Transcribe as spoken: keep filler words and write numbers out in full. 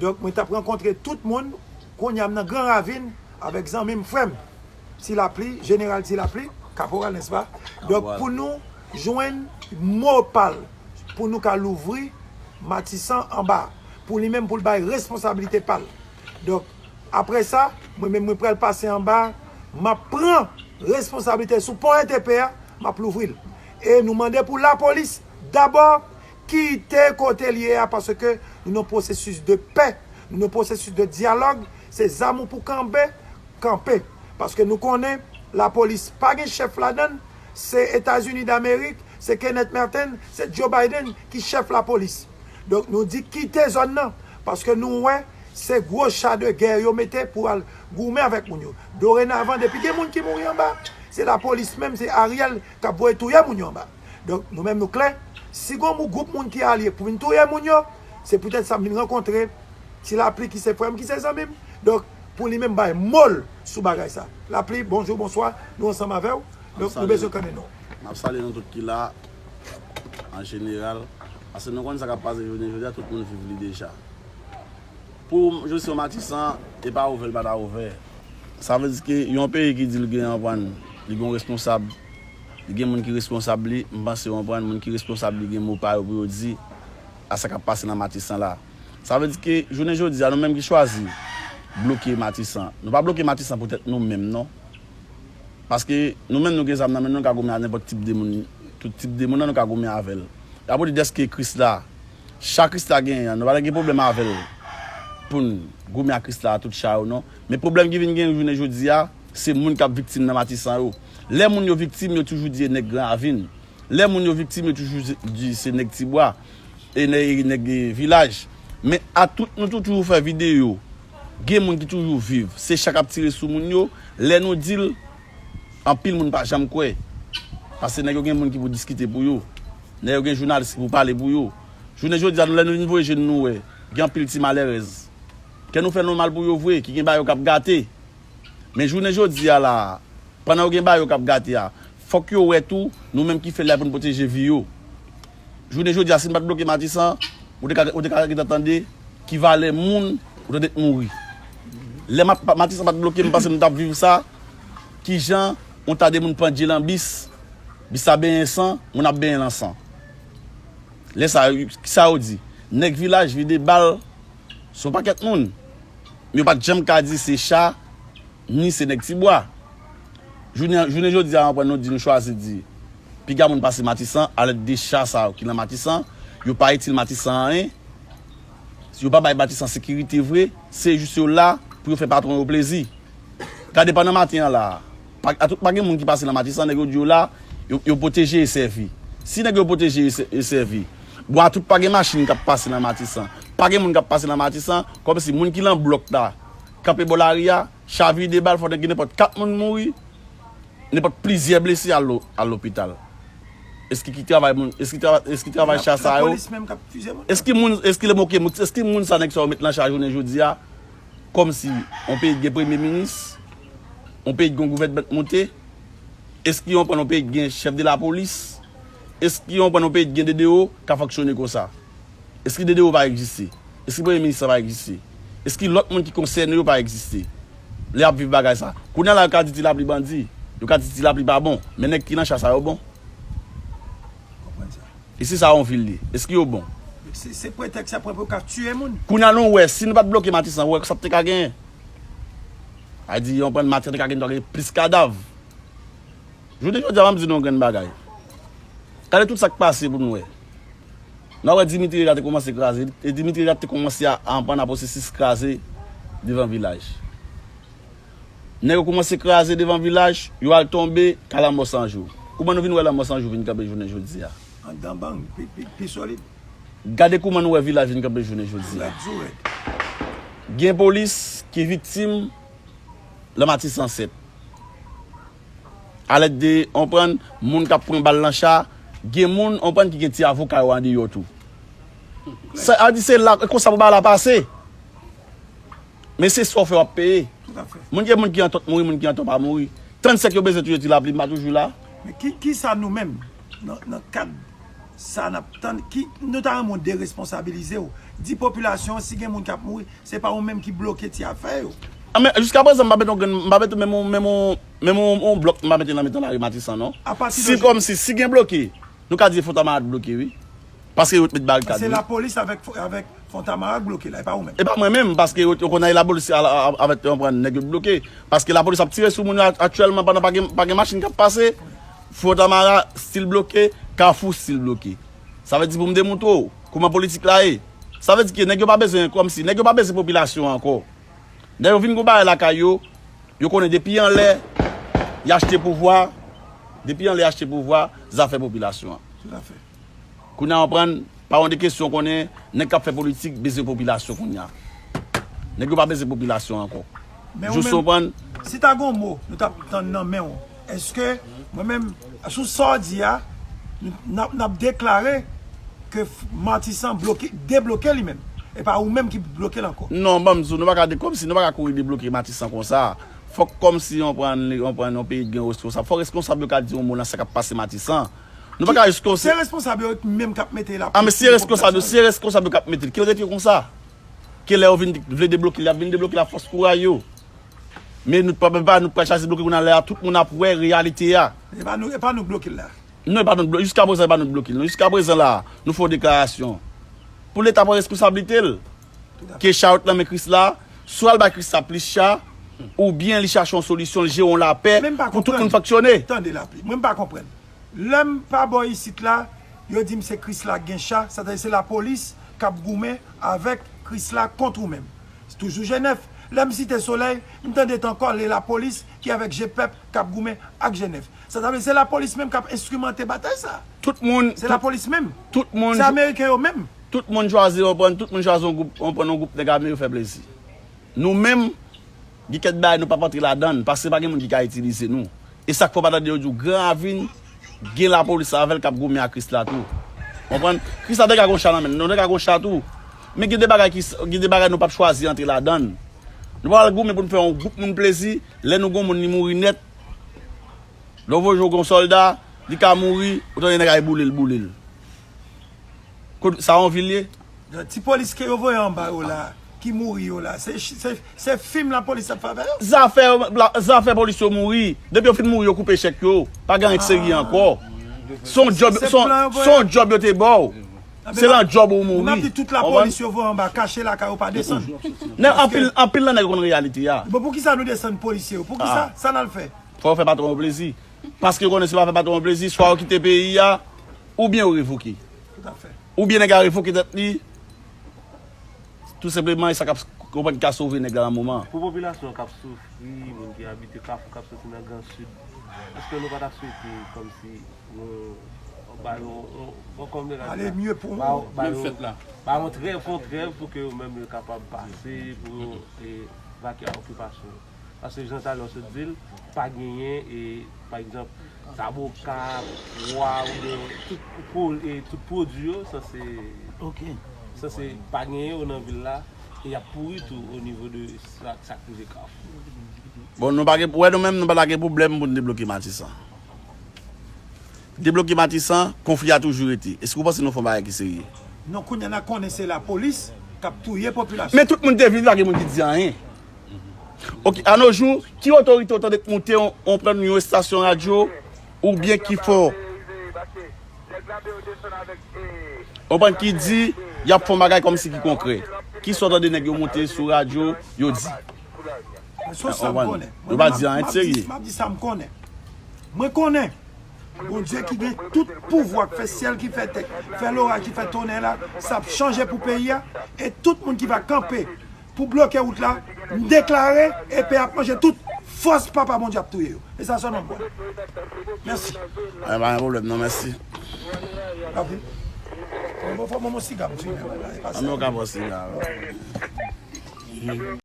Donk, mwen t ap rankontre tout moun. Kounye a, m nan Gran Ravin avèk zanmi m, frè m, Ti Lapli, Jeneral Ti Lapli, kaporal, nèspa? Donk, pou nou jwenn mo pa l, pou nou ka louvri Matisan anba, pou li menm, pou l bay responsabilite pa l. Donk, apre sa, mwen menm, mwen pral pase anba, m ap pran responsablite sou pon E T P a, m ap louvri l. E nou mande pou lapolis dabò kite kote l ye a, paske nou nan pwosesis de pè, nou nan pwosesis de dyalòg. Se zam ou pou kanpe, kanpe. Paske nou konnen lapolis pa gen chèf ladan l, se Etazini Damerik, se Kenneth Merten, se Joe Biden ki chèf lapolis. Donk, nou di kite zòn nan, paske nou wè se gwo cha de gè yo mete pou al goumen avèk moun yo. Dorenavan, depi gen moun ki mouri anba, se lapolis menm, se Ariel k ap voye touye moun yo anba. Donk, nou menm nou klè, si gon moun, gwoup moun ki alye pou vin touye moun yo, se poutèt sa m vin rankontre Ti Lapli ki se frè m, ki se zanmi m. Donk, pou li menm bay mo l sou bagay sa. Lapli, bonjou, bonswa, nou ansanm avè w. Donk, nou bezwen konnen non. M ap salye nou tout ki la, an jeneral, paske nou konn sa k ap pase jounen jodi a, tout moun viv li deja. Pou jesyon Matisan, e pa ouvè l pa ta ouvè. Sa vle di ke yon peyi ki di l gen, konprann, li gen yon responsab, li gen moun ki responsab li, m panse, konprann, moun ki responsab li gen mo pa yo pou yo di a sa k ap pase nan Matisan la. Sa vle di ke jounen jodi a, nou menm ki chwazi bloke Matisan, nou pa bloke Matisan poutèt nou menm, non. Paske nou menm nou gen zam nan men nou, nou ka goumen ak nenpòt tip de moun, tout tip de moun nan nou ka goumen avè l. Y ap di dèske Kris la, cha Kris la genyen an, nou pa gen pwoblèm avè l pou n goumen ak Kris la tout cha yo, non. Men pwoblèm ki vin gen jounen jodi a, se moun k ap viktim nan Matisan yo. Lè moun yo viktim, yo toujou di e nèg Gran Ravin. Lè moun yo viktim, yo toujou di se nèg Tibwa, e nè-, e nèg, e, vilaj. Men a tout, nou tou-, toujou fè videyo. Gen moun ki toujou viv. Se cha k ap tire sou moun yo. Lè nou di l, anpil moun pa janm kwè. Paske nèg yo gen moun ki pou diskite pou yo. Nèg yo gen jounalis ki pou pale pou yo. Jounen jodi a, nou, lè nou vin voye je n nou wè, gen anpil ti malèrèz. Kè nou fè nou mal pou yo vre, ki gen bagay yo k ap gate. Men jounen jodi a la a, pandan yo gen bagay yo k ap gate a, fòk yo wè tou, nou menm ki fè l la pou n pwoteje vi yo. Jounen jodi a, si n pa t bloke Matisan, ou te ka, ou te ka gentan tande ki valè moun ou tande t mouri. Lè Ma-, Pa-, Matisan pa t bloke, m panse m t ap viv sa, kijan yon ta de moun pandye lan bis, bis la benyen san, moun ap benyen lan san. Lè sa, kisa yo di? Nèg vilaj vide bal sou yon pakèt moun. Men yo pa t janm ka di se cha, ni se nèg Tibwa. Jounen, jounen jodi a, anpwen nou di, nou chwazi di, piga moun pase Matisan, alèd de cha sa yo ki lan Matisan, yo pa itil Matisan anyen, yo pa bay Matisan sekirite vre, se jis yo la pou yo fè patwon yo plezi. Gade pandan maten an la, pa, a tout pa gen moun ki pase lan Matisan, nèg yo di yo la, yo, yo pwoteje e sèvi. Si nèg yo pwoteje e sè-, e sèvi, bon, a tout pa gen machin k ap pase lan Matisan, pa gen moun k ap pase lan Matisan, kòmsi moun ki lan blòk la, kanpe bò lari a, cha vide bal, fò nèg gen nenpòt kat moun mouri, nenpòt plizyè blese al lo-, al lopital. Eski ki travay moun, eski trava-, eski travay cha sa yo? Eski moun, eski le moke, eski moun sa nèg sa yo met lan cha jounen jodi a? Kòmsi yon peyi gen premye minis, yon peyi gen yon gouvènman monte, eski yon pran yon peyi gen chèf de lapolis, eski yon pran yon peyi gen D D O ka fonksyone konsa? Eski D D O pa egziste? Eski premye minis la pa egziste? Eski lòt moun ki konsène yo pa egziste? Lè y ap viv bagay sa. Kounye a la yo ka di Ti Lapli bandi, yo ka di Ti Lapli pa bon, men nèg ki nan cha sa yo bon? Konprann sa. E si sa yon vil li, eski yo bon? Se, se pretèks y ap pran pou yo ka tiye moun. Kounye a nou wè, si nou pa t bloke Matisan, ou wè sa t te ka genyen? A di, yon pran Matisan te ka gen, te ka gen plis kadav. Jounen jodi a, m ap di nou yon grenn bagay. Gade tout sa k pase pou nou wè. Nou wè Dimitri Vedat te kòmanse kraze, e Dimitri Vedat te kòmanse a, a anprann a pwosesis kraze devan vilaj. Nèg yo kòmanse kraze devan vilaj, yo al tonbe, ka Lanmò San Jou. Kouman nou vin wè Lanmò San Jou vin kanpe jounen jodi a? Anndan bang, pi, pi, pi solid. Gade kouman nou wè vilaj vin kanpe jounen jodi a. Rèd sou rèd. Gen polis ki viktim lan Matisan sèt. Alèd de, konprann, moun k ap pran bal lan cha, gen moun, konprann, ki gen ti avoka yo andeyò tou. Sa a di se la, konsa pou bagay la pase. Men se sa w fè w ap peye. Toutafè. Moun gen moun ki an tòt mouri, moun ki an tò pa mouri. Trannsèt yo bezwen touye Ti Lapli, m pa toujou la. Men ki, kisa nou menm, nan, nan kad Sa n ap tann, ki, nou ta renmen w deresponsabilize w. Di popilasyon an, si gen moun k ap mouri, se pa ou menm ki bloke ti afè yo. Ah, men jiska prezan, m pa mete yon grenn, m pa mete menm yon, menm yon, menm yon, yon blòk, m pa mete nan mitan lari Matisan, non. Apati de... Si, kòmsi, si gen bloke, nou ka di Fontamara t bloke, wi. Paske yo t met barikad, wi. Se lapolis avèk, avèk Fontamara k bloke la, e pa ou menm. E pa mwen menm, paske yo, yo konn al lapolis a, a, a, avèk, yo pran nèg yo t bloke. Paske lapolis ap tire sou moun yo aktyèlman pandan pa gen, pa gen machin k ap pase. Fontamara still bloke, Kafou still bloke. Sa vle di pou m demontre w kòman politik la ye. Sa vle di ke nèg yo pa bezwen, kòmsi, nèg yo pa bezwen popilasyon an ankò. Nèg yo vin gon bagay lakay yo, yo konnen depi anlè, y achte pouvwa, depi anlè y achte pouvwa, zafè popilasyon an. Tout à fait. Kounye a w konprann, pa yon de kesyon konnen, nèg k ap fè politik bezwen popilasyon kounye a. Nèg yo pa bezwen popilasyon ankò. Men ou menm, si ta gon mo nou t ap tann nan men w, èske mwen menm, sou sa w di a, n ap, n ap deklare ke Matisan bloke, debloke li menm? E pa ou menm ki bloke l ankò? Non, ban m di w, nou pa ka de, kòmsi nou pa ka kouri debloke Matisan konsa. Fòk kòmsi yon pran, yon pran yon peyi gen responsab. Fòk responsab yo ka di yon mo nan sa k ap pase Matisan. Nou pa ka jis konsa. Se responsab yo menm k ap mete lapolis. Ah, men si e responsab yo, si e responsab yo k ap mete l, ki yo te konsa? Ke lè yo vin vle debloke l, y ap vin debloke l ak fòs kouray yo. Men nou pa, pa nou pa chache bloke kounye a, lè a tout moun ap wè reyalite a. E pa nou, e pa nou bloke l la. Non, e pa nou blo-, jiska prezan, e pa nou bloke l. Non, jiska prezan la, nou fè yon deklarasyon. Pou Leta pran responsablite l. Ke cha yo t nan men Krisla, swa l bay Krisla plis cha, oubyen li chache yon solisyon, l jere yon lapè pou tout moun fonksyone. Tande la, mwen m pa konprann. Lè m pa bò isit la, yo di m se Krisla k gen cha, sètadi se lapolis k ap goumen avèk Krisla kont ou menm. Toujou Jenèf. Lè m site Solèy, m tande t ankò le lapolis ki avèk Jepèp k ap goumen ak Jenèf. Sa ta vle se lapolis menm k ap enstrimante batay sa. Tout moun, se lapolis menm. Tout moun, se ameriken yo menm. Tout moun chwazi, yon pran, tout moun chwazi yon gwoup, yon pran yon gwoup nèg ame yo fè plezi. Nou menm, gen kèk bagay nou p ap antre ladan l, paske pa gen moun ki ka itilize nou. E sa k fè w pa tande yo di w Gran Ravin gen lapolis avè l k ap goumen ak Krisla tou. Konprann? Krisla te ka gon cha nan men l, nou te ka gon cha tou. Men gen de bagay ki, gen de bagay nou p ap chwazi antre ladan l. Nou pa pral goumen pou n fè yon gwoup moun plezi, lè nou gon moun li mouri nèt. Lè w voye yon sòlda, li ka mouri, ou tande nèg a boule l, boule l. Kot, sa yon vil ye? Ti polis ke yo voye anba yo la, ki mouri yo la, se, se, se fim lapolis ap fè avè yo? Zafè, la, zafè polis yo mouri. Depi yo fin mouri, yo koupe chèk yo. Pa gen anyen k serye ankò. Se yon djòb, se yon, se yon djòb yo te ba w. Se nan djòb ou mouri. Konprann? M ap di tout lapolis yo voye anba, kache lakay yo, pa desann. Nèg, anpil, anpil nan nèg yo konn reyalite a. Bon, poukisa nou desann polisye yo? Poukisa? Sa n al fè? Fò yo fè patwon yo plezi. Paske yo konnen si yo pa fè patwon yo plezi, swa yo kite peyi a, oubyen yo revoke. Tout à fait. Oubyen nèg la revoke tèt li, tou senpleman, e sa k ap, konprann, ki ka sove nèg la nan moman an. Pou popilasyon k ap soufri, moun ki abite Kafou, k ap soti nan Gran Sid, èske nou pa ta swete kòmsi nou ba yo, on, on, kòm ale mye pou ba yo, ba yo, ba yo trèv, fè yon trèv pou ke yo menm yo kapab pase, pou yo, e, vake a okipasyon yo? Paske jan talè w sot di l, pa genyen, e, pa egzanp, zaboka, pwa, oubyen tout pwo-, e, tout pwodui yo sanse, sanse pa genyen yo nan vil la, e y ap pouri tou o nivo de sa, sa k rive Kafou. Bon, nou pa gen, wè, nou menm, nou pa ta gen pwoblèm pou n debloke Matisan. Debloke Matisan, konfli a toujou rete. Èske w panse nou fè yon bagay ki serye? Non, kounye a n a konnen se lapolis k ap touye popilasyon. Men tout moun te viv la, gen moun ki di anyen. Oke, a no jou, ki otorite w tande k moute yon, yon pran yon estasyon radyo, oubyen ki fè w konprann ki di, y ap fè yon bagay kòmsi ki konkrè? Kisa w tande nèg yo moute sou radyo, yo di? Se sa m konnen. Yo pa di anyen de serye. M ap di sa m konnen. Mwen konnen Bondye ki gen tout pouvwa, k fè syèl, ki fè tè, k fè loraj, ki fè tonnè la, sa ap chanje pou peyi a, e tout moun ki va kanpe pou bloke wout la, m deklare, epe ap manje tout fòs Papa Bondye ap touye yo. E sa sèlman m konnen. Mèsi. E pa gen pwoblèm non, mèsi. Anpil. Bon, fò m pran yon siga m fimen la, e pa sa. Ann nou ka pran siga.